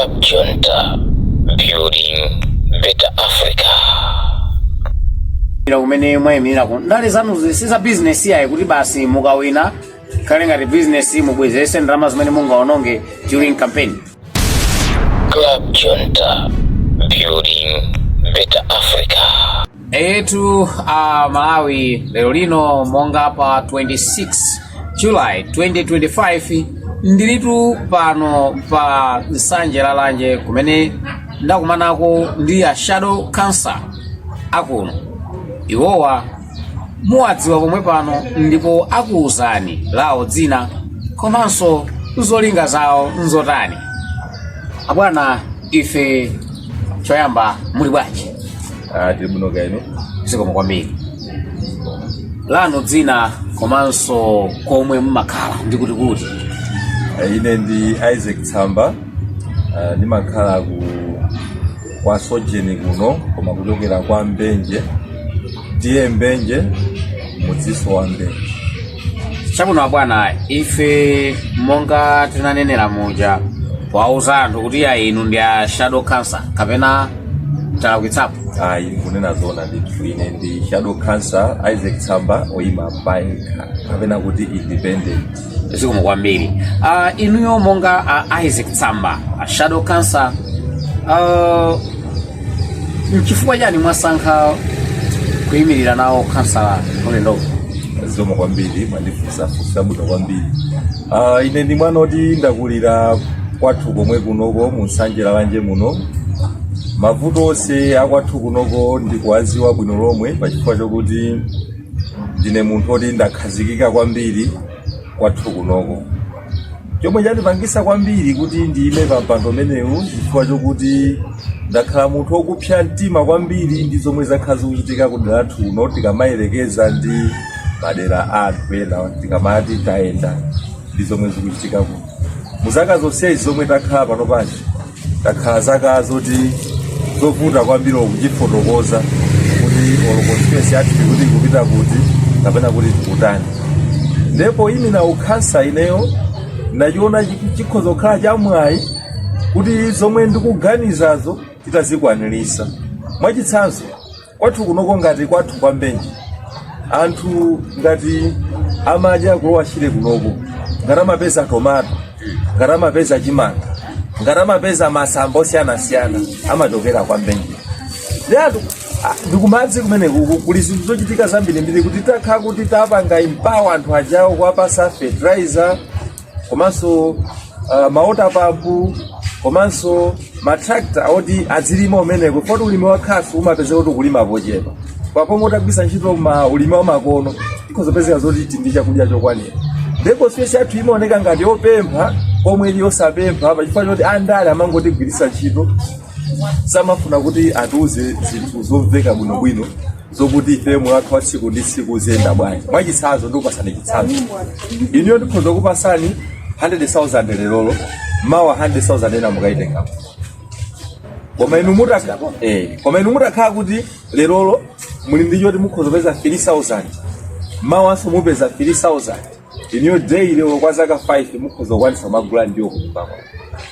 Club Junta, building better Africa. Kumene mwayimirira ndale zanuzi si za bizinesi yayi, kuti basi mukawina khale ngati bizinesi, mubwezerese ndalama zimene mungaononge during campaign? Club Junta, building better Africa. Etu Malawi, lero lino monga pa 26 July 2025, ndilitu pano pa Nsanje Lalanje kumene ndakumanako ndi a shadow councillor akuno. Iwowa muwadziwa pomwe pano ndipo akuwuzani lawo dzina komanso zolinga zawo nzotani. Abwana, ife choyamba, muli bwanji? Ah, tili bwino kaino. Zikomo kwambiri. Lanu dzina komanso komwe mumakhala ndi kuti kuti? Ine ndi Isaac Tsamba. Ndimakhala ku kwa Sojeni kuno, koma kuchokera kwa Mbenje, tiye Mbenje, mudziso wa Mbenje. Chabwino abwana, ife monga tinanenera muja powauza anthu kuti ya inu ndi a shadow councillor, kapena talakwitsapo? Ayi, kunena zona ndithu, ine ndi shadow councillor Isaac Tsamba, oyima payekha kapena kuti independent. Zikomo kwambiri. Inuyo monga Isaac Tsamba, a shadow councillor, nchifukwa chani mwasankha kuyimirira nawo kansala ulendo? Zikomo kwambiri, mwandifunsa funsa bwino kwambiri. Ine ndi mwana oti ndakulira kwathu komwe kunoko mu Nsanje Lalanje muno. Mavuto onse akwathu kunoko ndikuwaziwa bwino lomwe, pachifukwa chokuti ndine munthu oti ndakhazikika kwambiri kwathu kunoko. Chomwe chandipangisa kwambiri kuti ndiyime pa mpando umenewu, chifukwa chokuti ndakhala munthu wokupsa mtima kwambiri ndi zomwe zakhala zikuchitika ku dera lathu kuno, tikamayerekeza ndi madera a anthu ena, tikamati tayenda ndi zomwe zikuchitika kuno. Muzaka zonsezi zomwe takhala pano pachi, takhala zaka zoti zovuta kwambiri kuchifotokoza kuti olo constituency yathu ikuti ikupita kuti kapena kuti tikutani. Ndipo imina ukhansa ineyo ndachiona chikhoza kukhala chamwayi kuti zomwe ndikuganizazo titazikwanirisa. Mwachitsanzo, kwathu kunoko, ngati kwathu kwa Mbenje, anthu ngati amadya kulowa Shire kunoko, ngati amapeza tomato, ngati amapeza chimanga, ngati amapeza masamba osiyanasiyana, amachokera kwa Mbenje. Ndi anthu ndikumadzi kumene kuku kuli zinthu zochitika zambirimbiri kuti takhala kuti tapanga empower anthu ajawo, kuwapasa fertilizer komanso ma water pump komanso ma tractor oti adzilima umeneko, poti ulimi wakhasu umapezeka kuti ukulima pochepa. Papomwe utagwisa ntchito ma ulimi wa makono, ikhozopezeka zoti tindi chakudya chokwanira. Ndipo constituency yathu imaoneka ngati yopempha pomwe ili yosapempha, pachifukwa choti andale amangotigwiritsa ntchito, samafuna kuti atiuze zinthu zomveka bwinobwino zokuti ife moyo wathu wa tsiku ndi tsiku uziyenda bwanji. Mwachitsanzo, ndikupasani chitsanzo. Inuyo ndikhoza kupasani 100,000 lerolo, mawa 100,000 ena mukayitenga. Koma inu mutakhala kuti lerolo muli ndi choti mukhoza kupeza 3000, mawanso mupeza 3000, inuyo daily kwa zaka 5 mukhoza kukwanisa kumagula ndiwo kunyumba kwanu.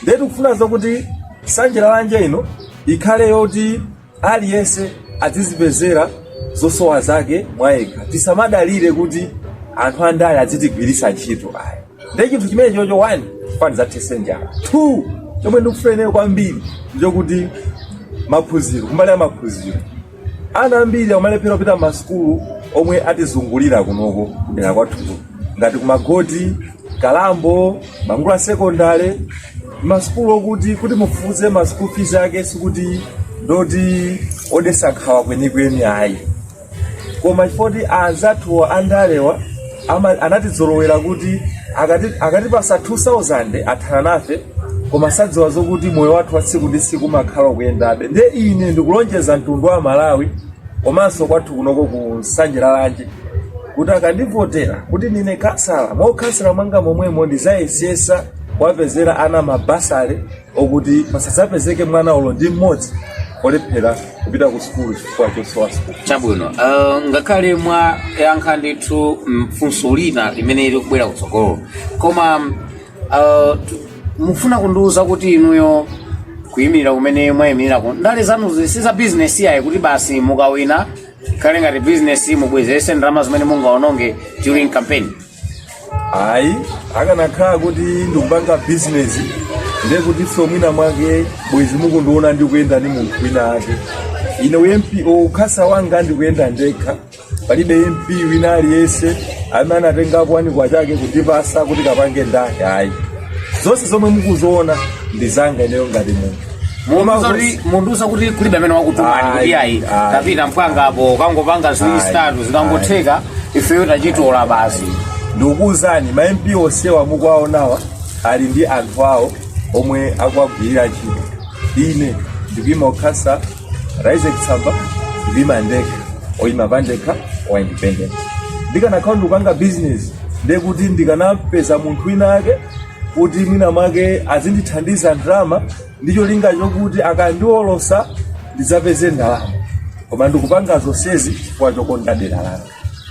Ndiye tikufuna zokuti Nsanje Lalanje ino ikhale yoti aliyense adzizipezera zosowa zake mwayekha, tisamadalire kuti anthu andale adzitigwiritsa ntchito ayi. Ndiye chinthu chimene chocho, one, fani zathese njala. Two, chomwe ndikufuna ineyo kwambiri ndichokuti maphunziro, kumbali ya maphunziro, ana ambiri amalephera kupita masukulu omwe atizungulira kunoko kudera kwathuko, ngati kumagoti, Kalambo, Bangula Secondary, masukulu okuti kuti mufufuze ma school fees ake sikuti ndoti odesa nkhawa kwenikweni ayi, koma chifukwa anzathuwa andalewa anatidzolowera kuti akatipasa 2000 athana nafe, koma sadziwa zokuti moyo wathu wa tsiku ndi tsiku umakhala ukuyendabe. Ndiye ine ndikulonjeza mtundu wa Malawi komanso kwathu kunoko ku Nsanje Lalanje kuti akandivotera kuti ndine kansala, mwa ukhansala mwanga momwemo ndizayesesa kuwapezera ana ma bursary okuti pasadzapezeke mwana ulo ndi mmodzi olephera kupita ku sukulu chifukwa chosowa sukulu. Chabwino, ngakhale mwa yankha ndithu mfunso lina limene likubwera kutsogolo, koma mufuna kundiuza kuti inuyo Kuyimirira kumene mwayimirirako, ndale zanuzi si za bizinesi yayi, kuti basi mukawina khale ngati bizinesi, mubwezerese ndalama zimene mungaononge during campaign? Ayi, akanakhala kuti ndikupanga bizinesi, ndiye kuti so mwina mwake bwezi mukundiona ndikuyenda ndi munthu wina ake. Ine MP ukhansala wanga ndikuyenda ndekha. Palibe MP wina aliyense amene anatengapo anikwa chake kundipasa kuti kapange ndale, ayi. Zonse zomwe mukuziona ndi zanga ineyo ngati munthu. Mundiuza kuti kulibe amene wakutumani kuti ayi, Ayi. tapita mpwangapo kangopanga ziwiri, Ayi. zitatu, zikangotheka ifeyo tachitola basi? Ndikukuwuzani, ma MP onsewa mukuwaonawa ali ndi anthu awo omwe akuwagwirira ntchito. Ine ndikuyima ukhansala, Isaac Tsamba, ndikuyima ndekha, oyima pandekha, wa independent. Ndikanakhala ndikupanga business, ndiye kuti ndikanapeza munthu wina ake kuti mwina mwake azindithandiza ndalama ndi cholinga chokuti akandiwolosa ndidzapeze ndalama, koma ndikupanga zonsezi chifukwa chokonda dera langa.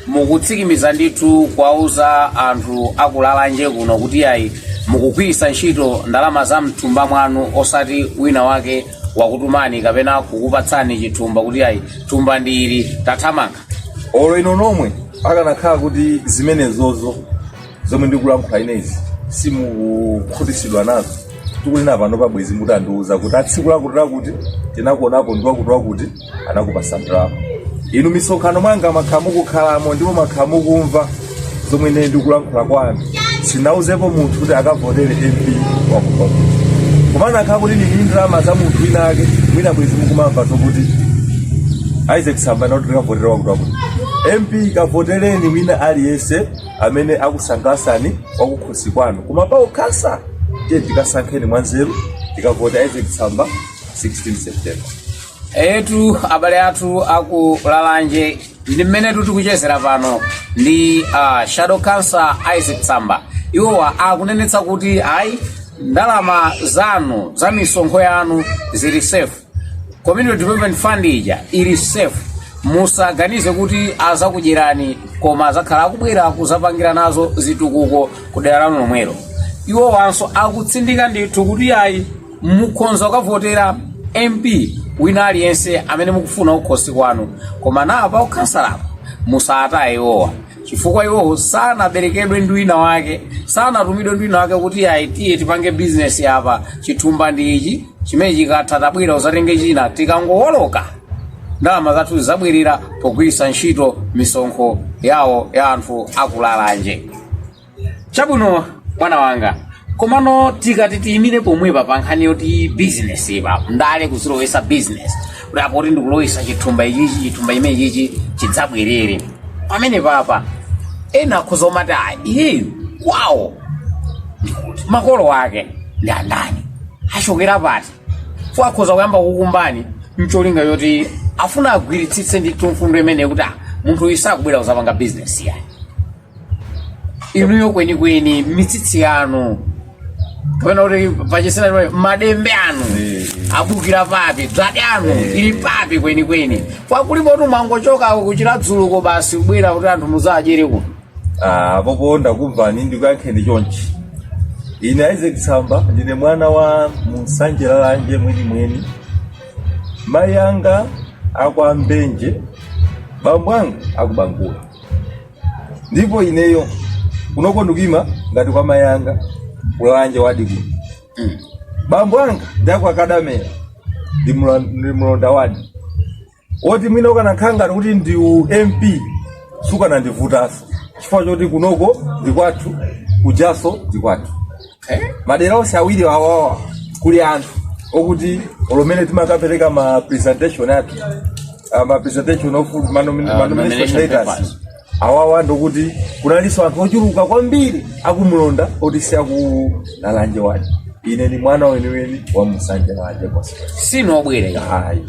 Mukutsikimiza ndithu kuwauza anthu akuLalanje kuno kuti ayi, mukugwiritsa ntchito ndalama za mthumba mwanu, osati wina wake wakutumani kapena kukupatsani chithumba kuti ayi, thumba ndi ili, tathamanga? Olo ino nomwe, akanakhala kuti zimenezozo zomwe ndikulankhula inezi simukukhutitsidwa nazo, tikunena pano pabwezi mutandiuza kuti atsiku lakuti lakuti tinakuonapo ndi wakuti wakuti anakupasa ndalama. Inu misonkhano mwanga makhala mukukhalamo ndipo makhala mukumva zomwe ine ndikulankhula kwa anthu. Sinauzepo munthu kuti akavotere MP wakuti, koma anakhala kuti ndili ndalama za munthu wina ake, mwina bwezi mukumamva zokuti Isaac Tsamba noti tikavotera wakuti wakuti MP. Kavotereni wina aliyense amene akusangalasani wakukhosi kwanu, koma pa ukhansala tiye tikasankheni mwanzeru, tikavote Isaac Tsamba 16 September. Etu, abale athu akuLalanje, ndi mmene tikuchezera pano ndi shadow councillor Isaac Tsamba. Iwowa akunenetsa kuti ayi, ndalama zanu za misonkho yanu zili safe, Community Development Fund ija ili safe. Musaganize kuti azakudyerani, koma azakhala akubwera kuzapangira nazo zitukuko ku dera lanu lomwelo. Iwowanso akutsindika ndithu kuti ayi, mukhoza kukavotera MP wina aliyense amene mukufuna kukhosi kwanu, koma nawo pa ukhansalapo musataye iwowa, chifukwa iwowo sanaberekedwe ndi wina wake, sanatumidwe ndi wina wake kuti ayi, tiye tipange bizinesi apa, chithumba ndi ichi, chimene chikatha tabwera uzatenge china. Tikangowoloka, ndalama zathu zizabwerera pogwiritsa ntchito misonkho yawo ya anthu akuLalanje. Chabwino, mwana wanga, komano tikati tiyimire pomwepa pa nkhani yoti bizinesi ipa, ndale kuzilowesa bizinesi, kuti apo kuti ndikulowesa chithumba ichichi, chithumba imene chichi chidzabwerere pamene papa, ena akhoza kumati ayi, iyeyu kwawo ndikuti makolo ake ndi andani, achokera pati? Fu akhoza kuyamba kukumbani mcholinga yoti afuna agwiritsitse ndithu mfundo imene kuti ah, munthu uyu sakubwera kuzapanga bizinesi yayi. Inuyo kwenikweni mitsitsi yanu, kapena kuti pachisena madembe anu, abukira papi, dzwadi anu ili papi kwenikweni? Kwakulipo mwangochoka kuchira dzuluko basi kubwera kuti anthu muzadyere kuno? Ah, popo ndakumvani. Ndikuyankheni chonchi: ine Isaac Tsamba ndine mwana wa muNsanje Lalanje mwenimweni. Mayi anga akwambenje, bambo anga akubangula, ndipo ineyo kunoko ndikuyima ngati kwa mayi anga kuLalanje wadi kuno. Bambo anga ndi akwakadamera, ndi Mlonda wadi, woti mwina ukanakhala ngati kuti ndi MP sukanandivutanso, chifukwa choti kunoko ndi kwathu, kujaso ndi kwathu. Madera onse awiri awawa kuli anthu okuti olomene timakapereka ma presentation athu, ma presentation of ma nomination nomination letters papers. Awawa ndokuti kunalinso anthu ochuluka kwambiri akuMlonda oti si akuLalanje wadi. Ine ni mwana weniweni wa muNsanje Lalanje constituency. Sinobwera? Ayi.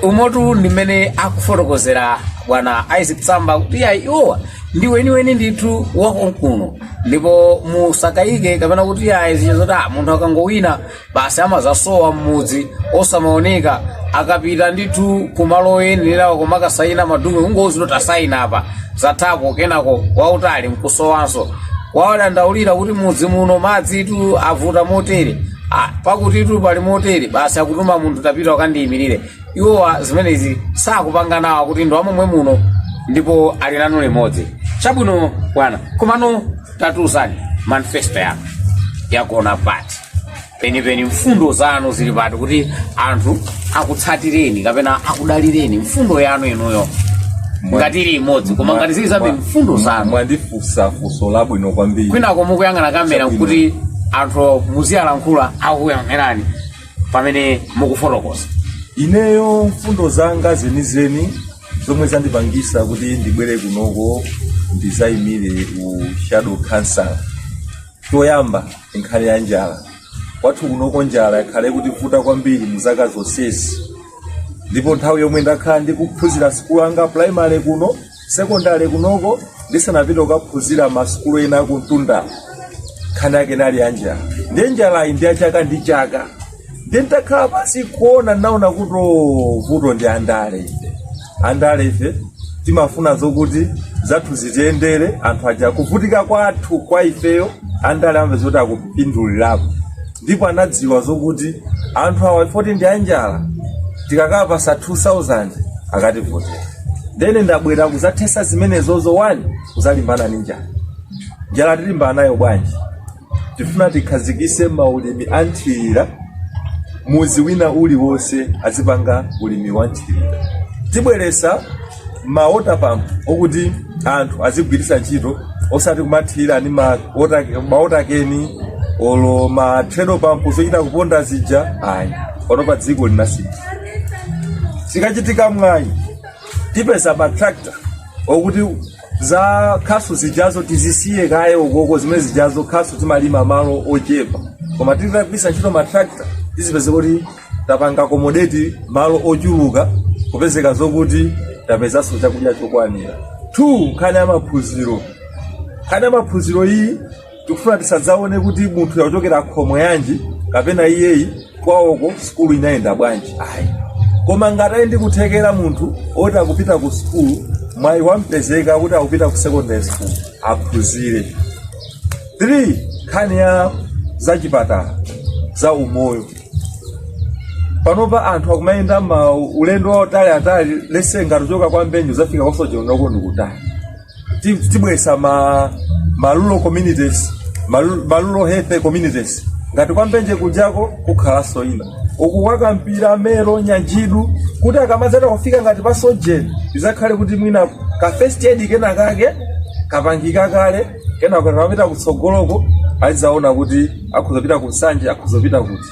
Umotu ndi mmene akufotokozera bwana Isaac Tsamba kuti ayi, iwowa ndi weniweni ndithu wakonkuno, ndipo musakayike kapena kuti ayi, zinthu zoti ah, munthu akangowina basi amazasowa m'mudzi, osamaoneka, akapita ndithu kumalo oyenera kumakasayina madume, kungozino tasayina apa, zathapo, kenako wautali nkusowanso. Wawadandaulira kuti mudzi muno madzi tu avuta motere, Ah, pakutitu pali motere, basi akutuma munthu, tapita ukandiyimirire. Iwowa zimenezi sakupanga nawo, kuti ndi amomwe muno ndipo ali nanu limodzi. Chabwino bwana, komano tatiuzani, manifesto yanu yagona pati penipeni? Mfundo zanu zili pati kuti anthu akutsatireni kapena akudalireni? Mfundo yanu inuyo, ngati ili imodzi, koma ngati zili zambiri, mfundo zanu. Mwandifunsa funso labwino kwambiri. Kwinako mukuyang'ana kamera Chabwino. kuti anthu muziyalankhula akuyang'anani pamene mukufotokoza. Ineyo mfundo zanga zenizeni zomwe zandipangisa kuti ndibwere kunoko ndizayimire u shadow council, choyamba nkhani ya njala. Kwathu kunoko njala yakhale kutivuta kwambiri mu zaka zonsezi, ndipo nthawi yomwe ndakhala ndikuphunzira sukulu anga, primary kuno, secondary kunoko, ndisanapite kukaphunzira masukulu ena akuntunda, nkhani yake inali ya njala. Ndiye njalayi ndi ya chaka ndi chaka. Ndiye nditakhala pansi kuona, ndinaona kuti oh, vuto ndi andale. Andale ife timafuna zokuti zathu zitiyendere, anthu aja kuvutika kwathu kwa ifeyo andale amve zoti akupindulirapo, ndipo anadziwa zokuti anthu awa ifoti ndi anjala, tikakapasa 2000 akativotera. Ndene ndabwera kuzathesa zimenezozo. One, kuzalimbana ndi njala. Njala tilimbana nayo bwanji? Tifuna tikhazikise maulimi a nthirira, muzi wina uliwonse azipanga ulimi wa nthirira. Tibweresa ma water pump okuti anthu azigwiritsa ntchito, osati kumathirira ndi ma water can olo ma treadle pump zochita kuponda zija, ayi. Pano pa dziko linasintha. Zikachitika mwayi, tipeza ma tractor okuti za khasu zijazo tizisiye kaye ukoko. Zimene zijazo khasu timalima malo ochepa, koma titagwiritsa ntchito ma tractor tizipeze kuti tapanga accommodate malo ochuluka, kupezeka zokuti tapezanso chakudya chokwanira. Two, nkhani ya maphunziro. Nkhani ya maphunziro iyi, tikufuna tisadzaone kuti munthu yakuchokera khomo yanji kapena iyeyi kwawoko sukulu inayenda bwanji, ayi. Koma ngati ali ndi kuthekera munthu oti akupita ku sukulu, mwayi wampezeka kuti akupita ku secondary school, aphunzire. 3, nkhani ya zachipatala, za umoyo. Panopa anthu akumayenda ma ulendo wautali atali, lese ngati kuchoka kwa Mbenje zafika kwa Soche unoko ndikutali. Tibwesa ma rural communities, ma rural health communities. Ngati kwa Mbenje kujako kukhalanso ina uku kwa Kampira, Mero, Nyanjidu, kuti akamadzata kufika ngati pa Sojeni izakhale kuti mwina ka first aid kena kake kapangika kale, kenako akamapita kutsogoloko azizaona kuti akhuzopita ku Nsanje, akhuzopita kuti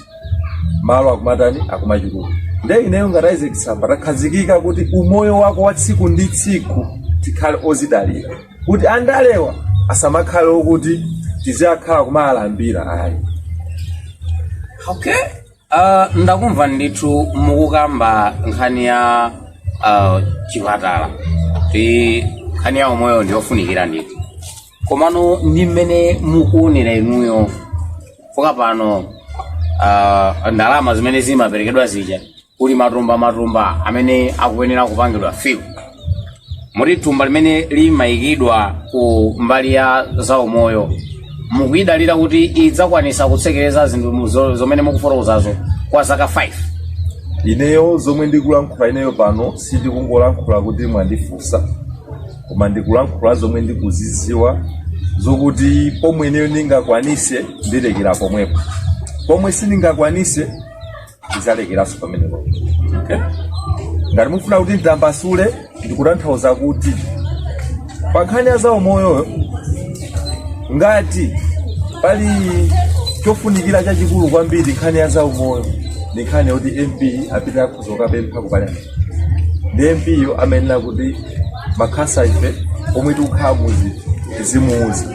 malo akumatani, akumachuluka. Ndiye ineyo ngati Isaac Samba takhazikika kuti umoyo wako wa tsiku ndi tsiku tikhale ozidalira, kuti andalewa asamakhale okuti tiziyakhala kumalambira, ayi. Okay, ndakumva ndithu mukukamba nkhani ya chipatala ti nkhani ya umoyo ndiyofunikira ndithu. Komano ndi mmene mukuonera inuyo, foka pano ndalama zimene zimaperekedwa zija, kuli matumba matumba amene akuyenera kupangidwa fill. Muti thumba limene limayikidwa ku mbali ya zaumoyo, mukuyidalira kuti idzakwanisa kutsekereza zinthu zomene mukufotokozazo kwa zaka 5? Ineyo zomwe ndikulankhula ineyo pano, sindikungolankhula kuti mwandifunsa, koma ndikulankhula zomwe ndikuziziwa, zokuti pomwe ineyo ndingakwanise ndilekera pomwepo, pomwe sindingakwanise ndizalekeranso pamenepo. Okay. Ngati mufuna kuti nditambasule, ndikutanthauza kuti pa nkhani ya zaumoyoyo, ngati pali chofunikira chachikulu kwambiri nkhani ya zaumoyo, ndi nkhani yoti MP apite, akhoza kukapempha ku parliament, ndi MP yo amayenera kuti makhansala ife omwe tikukhala muzi tizimuuza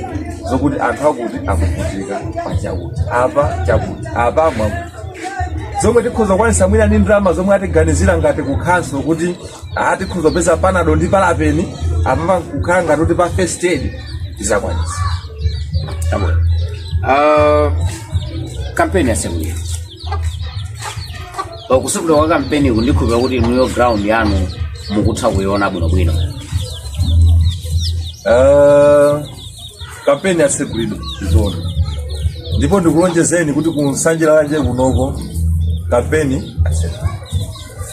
zokuti anthu akuti akuvutika pa chakuti apa, chakuti apa, mwakuti, zomwe tikhoza kukwanisa mwina ndi ndalama zomwe atiganizira ngati ku council, kuti tikhoza kupeza Panado ndi Palapeni apa, kukhala ngati kuti pa first aid tizakwanisa. Chabwino. Kampeni yasekulira. Kusekulira kwa kampeni kundikhulupira kuti inuyo ground yanu mukutha kuiona bwinobwino. Kampeni yasekulidwa, zona. Ndipo ndikulonjezeni kuti ku Nsanje Lalanje kunoko kampeni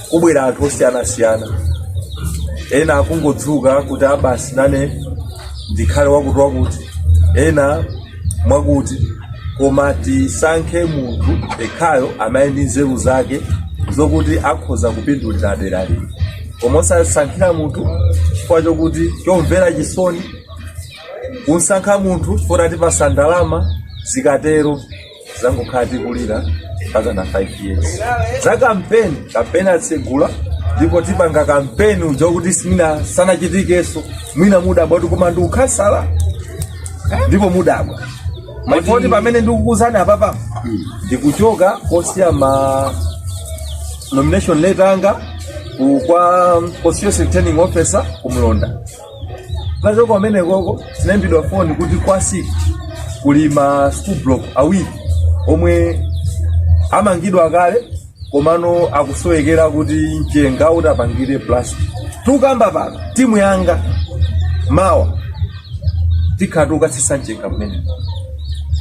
kubwera anthu osiyanasiyana. Ena akungodzuka kuti abasi nane ndikhale wakuti wakuti, ena mwakuti, koma tisankhe munthu ekhayo amene ndi nzeru zake zokuti akhoza kupindulira dera lino, koma osasankhira munthu chifukwa chokuti chomvera chisoni, kunsankha munthu chifukwa atipasa ndalama. Zikatero zangokhala tikulira mpaka na 5 years za kampeni. Kampeni atsegula ndipo tipanga kampeni uja kuti simina sanachitikenso. Mwina mudabwa kuti koma ndi ukhansala, ndipo mudabwa mafoti pamene ndikukuuzani apapa ndikuchoka kosiya ma nomination letter anga kwa constituency returning officer kumlonda. Tachoka kumenekoko, tinaimbidwa foni kuti kwasiki kuli ma school block awiri omwe amangidwa kale, komano akusowekera kuti mchenga kuti apangire plaster. Tukamba pano, timu yanga mawa tikhala tikukatsitsa mchenga mmene.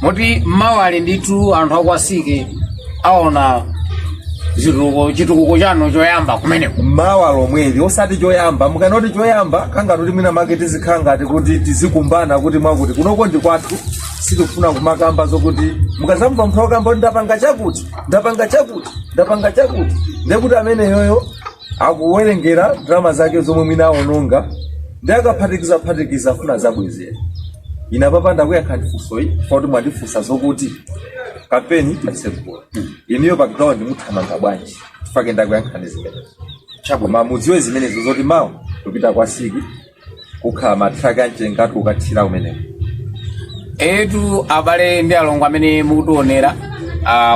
Moti mawali ndithu anthu akwasike aona chitukuko, chitukuko chanu choyamba kumeneko? Mawa lomweli, osati choyamba. Mukanoti choyamba, kangati kuti mwina make tizikhala ngati kuti tizikumbana kuti mwakuti kunoko ndi kwathu, sitikufuna kumakamba zokuti mukazamva munthu akamba kuti ndapanga chakuti, ndapanga chakuti, ndapanga chakuti, ndekuti ameneyoyo akuwerengera ndalama zake zomwe mwina aononga, ndi akaphatikiza phatikiza afuna zabwezera. Ine apapa ndakuyankha ndifunsoyi kuti mwandifunsa zokuti kampeni tatsegula, iniyo pa ground muthamanga bwanji? Fake ndakuyankhani zimenezo, koma mudziwe zimenezo zoti mawa tupita kwa siki, kukhala matraka amchenga tukathira kumeneko. Etu, abale ndi alongo amene mukutionera,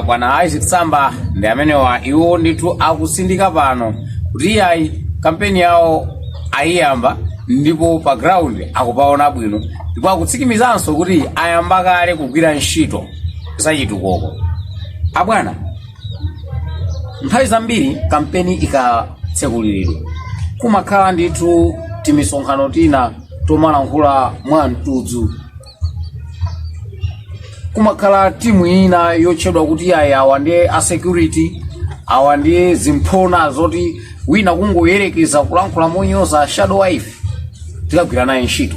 bwana Isaac Tsamba ndi amenewa. Iwo ndithu akusindika pano kuti iyayi, kampeni yawo ayiyamba ndipo pa ground akupaona bwino, ndipo akutsikimizanso kuti ayamba kale kugwira ntchito zachitukuko. Abwana, nthawi zambiri kampeni ikatsekuliridwa kumakhala ndithu timisonkhano tina tomalankhula mwa mtudzu, kumakhala timu ina yotchedwa kuti ayi, awa ndiye a security, awa ndiye zimphona, zoti wina kungoyerekeza kulankhula monyoza shadow wife, tikagwira naye ntchito.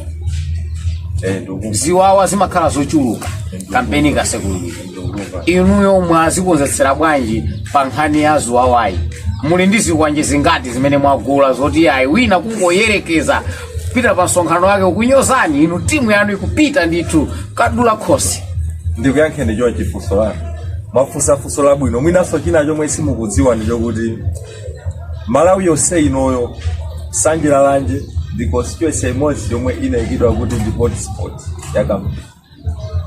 Ndikumva. Ziwawa zimakhala zochuluka kampeni ikatsekulidwa. Ndikumva. Inuyo mwazikonzetsera bwanji pa nkhani ya ziwawayi? Muli ndi zikwanje zingati zimene mwagula zoti ayi, wina kungoyerekeza kupita pa msonkhano wake ukunyozani inu, timu yanu ikupita ndithu kadula khosi? Ndikuyankheni chonchi funso lanu. Mwafunsa funso labwino. Mwinanso china chomwe simukudziwa ndi chokuti Malawi yonse inoyo, Nsanje Lalanje ndi constituency imodzi yomwe inayikidwa kuti ndi hotspot ya kampeni,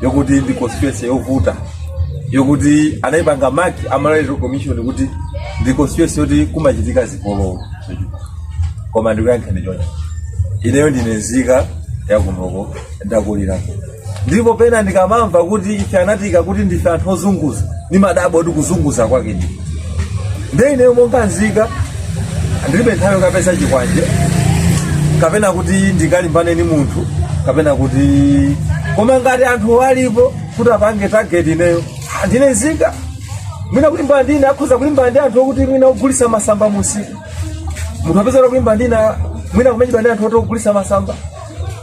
yokuti ndi constituency yovuta, yokuti anayipanga mark a Malawi Electoral Commission kuti ndi constituency yoti kumachitika zipolowe zochuluka. Koma ndikuyankheni chonchi, ineyo ndine nzika yakunoko, ndakulirako, ndipo pena ndikamamva kuti ife anatika kuti ndife anthu ozunguza, nimadabwa kuti kuzunguza kwake ndi nde ineyo monga nzika ndilibe nthawi yokapeza chikwanje kapena kuti ndikalimbane ni munthu kapena kuti, koma ngati anthu alipo kuti apange target ineyo, ndine nzika, mwina kulimbana ndine akhoza kulimbana ndi anthu okuti mwina ogulisa masamba musika. Munthu apeza kulimbana ndine, mwina kumenyedwa ndi anthu oti ogulisa masamba,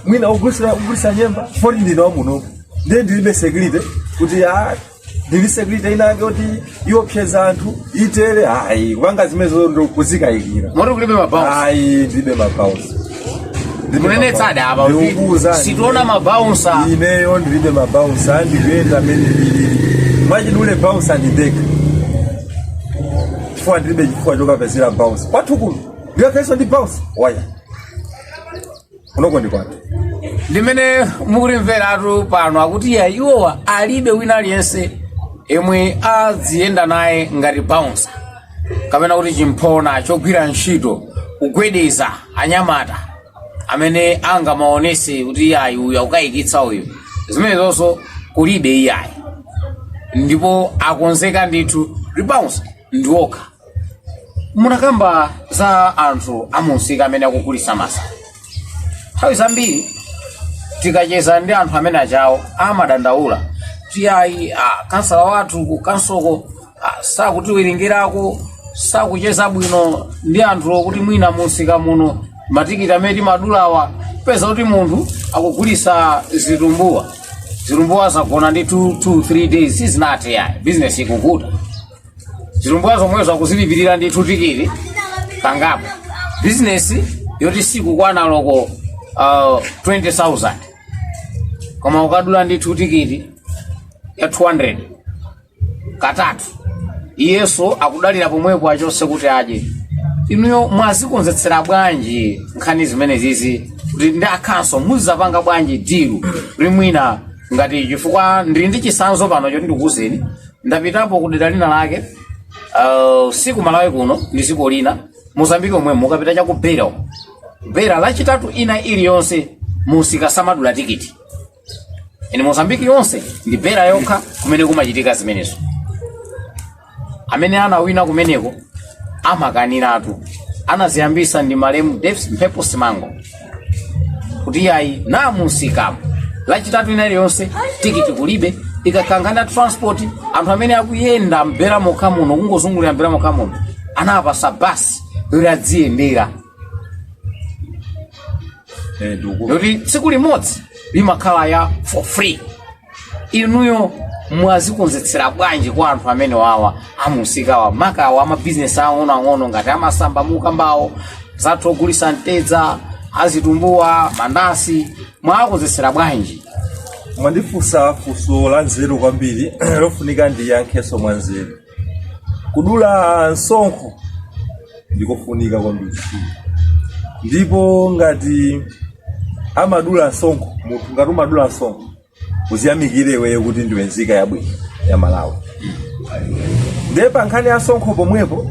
mwina ogulisa nyemba, poti ndine wamuno. Ndiye ndilibe security kuti ndili security inake kuti iopseza anthu itere, ayi. Kupanga zimenezo ndikuzikayikira. Moti kulibe mabouncer? Ayi, ndilibe mabouncer. Munenetsadi apa kuti Ndikukuwuzani. sitiona mabouncer. Ineyo ndilibe mabouncer, ndikuyenda amene ndilili. Mwachidule, bouncer ndi ndekha, chifukwa ndilibe chifukwa chokapezera bouncer kwathu kuno. Ndikakhalenso ndi bouncer waya? Kunoko ndi kwathu. Ndimene mukutimveratu pano, akuti ya, iwowa alibe wina aliyense yemwe aziyenda naye ngati bouncer kapena kuti chimphona chogwira ntchito kugwedeza anyamata amene angamaonese kuti iyayi, uyu akukayikitsa uyu. Zimene zonso kulibe iyayi, ndipo akonzeka ndithu, bouncer ndi okha. Munakamba za anthu amunsika amene akugulitsa masamba. Nthawi zambiri tikacheza ndi anthu amene achawo amadandaula Tiyayi, kansala wathu ku kansoko sakutiwerengerako, sakucheza bwino ndi anthu, okuti mwina musika muno matikiti amene timadulawa, peza kuti munthu akugulisa zitumbuwa, zitumbuwa zagona ndi 2 2 3 days sizinathe yayi, business ikuvuta. Zitumbuwa zomwezo akuzilipirira ndi tikiti kangapo, business yoti sikukwana loko 20,000, koma ukadula ndi tikiti ya 200 katatu, iyeso akudalira pomwepo achonse kuti adye. Inuyo mwazikonzetsera bwanji nkhani zimenezizi, kuti ndi akhanso muzapanga bwanji deal limwina? Ngati chifukwa ndili ndi chisanzo pano choti ndikuwuzeni, ndapitapo ku dera lina lake, siku Malawi kuno ndi dziko lina, Mozambiki omwe, mukapita cha ku Beira uko. Beira Lachitatu ina iliyonse musika samadula tikiti. Ine Mozambiki yonse ndi Beira yokha kumene kumachitika zimenezo. Amene anawina kumeneko amakaniratu. Anaziyambisa ndi malemu Davis Mphepo Simango kuti yayi, namusikamo Lachitatu ina iliyonse tikiti kulibe. Ikakangana transport, anthu amene akuyenda m'Beira mokha muno, kungozungulira m'Beira mokha muno, anapasa basi yoti adziyendera. Yoti tsiku limodzi limakhala ya for free. Inuyo mwazikonzetsera bwanji kwa anthu amene wawa amusikawa, makawa amabizinesi ang'onoang'ono ngati amasamba mukambawo zathu, ogulisa mtedza, azitumbuwa, mandasi, mwakonzetsera bwanji? Mwandifunsa funso la nzeru kwambiri lofunika ndiyankhenso mwa nzeru. Kudula msonkho ndikofunika kwambiri, ndipo ngati amadula msonkho, munthu ngati umadula msonkho, uziyamikire iweyo kuti ndiwe nzika yabwino ya Malawi. Ndiye pa nkhani ya msonkho pomwepo,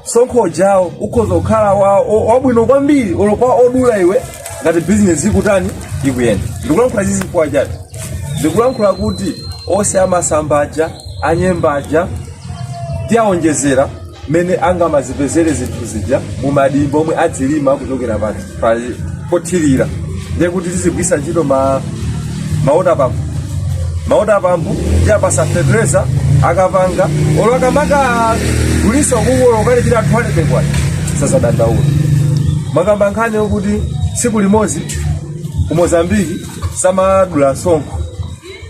msonkho jawo ukhoza kukhala wabwino kwambiri olo kwa odula iwe ngati bizinesi ikutani, ikuyenda. Ndikulankhula zizi chifukwa chati ndikulankhula kuti onse amasambaja, anyembaja, tiyawonjezera mmene angamazipezere zinthu zija mumadimba omwe adzilima kuchokera pa pothirira. Ndiye kuti tizigwisa ntchito ma water pump, ma water pump tiyapasa fertilizer, akapanga olo akamaka gulisa kuko ukalipira 200 kwacha, sazadandaula. Makamba nkhani yokuti tsiku limodzi ku Mozambiki samadula msonkho,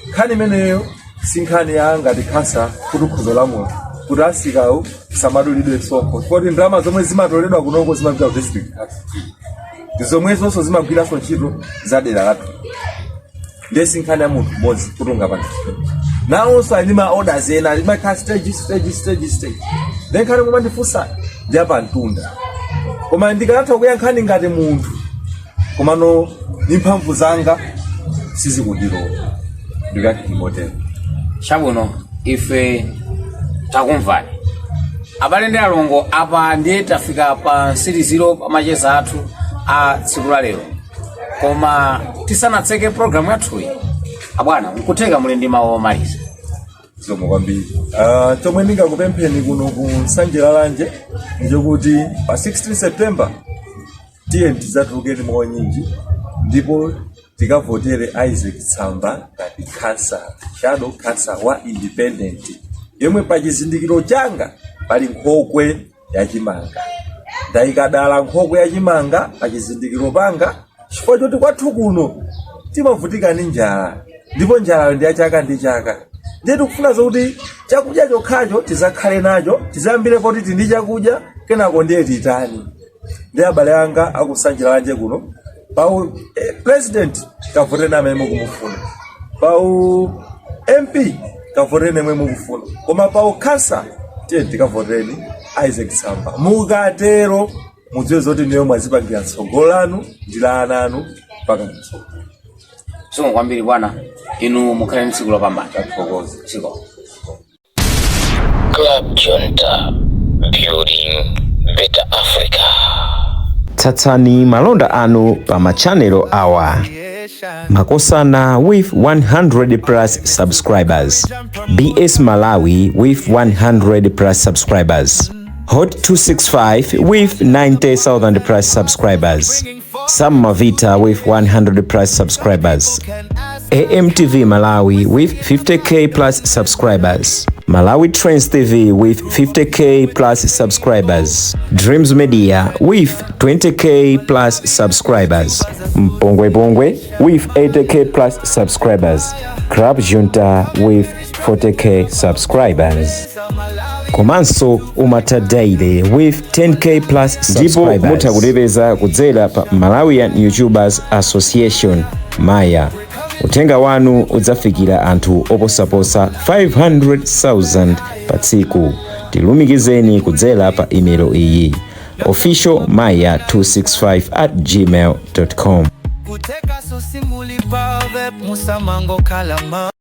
nkhani imeneyo si nkhani ya ngati khansa kuti ukhoza lamula kuti asikawo samadulidwe msonkho, chifukwa ndalama zomwe zimatoledwa kunoko zimapita ku district council, ndi zomwezonso zimagwiranso ntchito za dera lathu. Ndiye si nkhani ya munthu mmodzi kuti ungapange. Nawonso ali ndi ma orders ena, ali makhala stage, stage, stage, stage. Ndiye nkhani mumandifunsa ndi apamtunda, koma ndikanatha kuyankhani ngati munthu, komano ndi mphamvu zanga sizikundilola ndikakhimotero. Chabwino, ife takumvani. Abale ndi alongo, apa ndiye tafika pa mtsiriziro pa macheza athu a tsiku la lero. Koma tisanatseke programu yathuyi, abwana, nkutheka muli ndi mawu omaliza. Zikomo kwambiri. Chomwe ndingakupempheni kuno ku Nsanje Lalanje ndichokuti pa 16 September tiye tidzatulukeni mwaunyinji ndipo tikavotere Isaac Tsamba ngati khansala, shadow councillor wa independent, yemwe pa chizindikiro changa pali nkhokwe yachimanga. Ndayikadala nkhokwe yachimanga pa chizindikiro panga chifukwa choti kwathu kuno timavutika ndi njala, ndipo njalayo ndi ya chaka ndi chaka. Ndiye tikufuna zokuti chakudya chokhacho tizakhale nacho, tizayambire poti tili ndi chakudya, kenako ndiye titani. Ndi abale anga aku Nsanje Lalanje kuno, pau president kavotereni amene mukumufuna, pau MP kavotereni amene mukufuna, koma pau khansa tiye tikavotereni Isaac Tsamba. Mukatero mudziwe zoti niyo mwazipangira tsogolo lanu ndi la ana anu mpaka mtsogolo. Zikomo kwambiri bwana, inu mukhale ndi tsiku lopambana. Tathokoza. Zikomo. Club Junta, building better Africa. Tsatsani malonda anu pa machanelo awa: Makosana with 100 plus subscribers, BS Malawi with 100 plus subscribers, Hot 265 with 90,000 plus subscribers, Sam Mavita with 100 plus subscribers. AMTV Malawi with 50K plus subscribers, Malawi Trends TV with 50K plus subscribers, Dreams Media with 20K plus subscribers, Mpongwe Pongwe with 80K plus subscribers, Club Junta with 40K subscribers, komanso Umata Daily with 10K plus subscribers. Ndipo mutha kutipeza kudzera pa Malawian YouTubers Association, MAYA. Uthenga wanu udzafikira anthu oposaposa 500,000 pa tsiku. Tilumikizeni kudzera pa email iyi, officialmaya265@gmail.com. Kuteka sosimuli pave musamango kalama.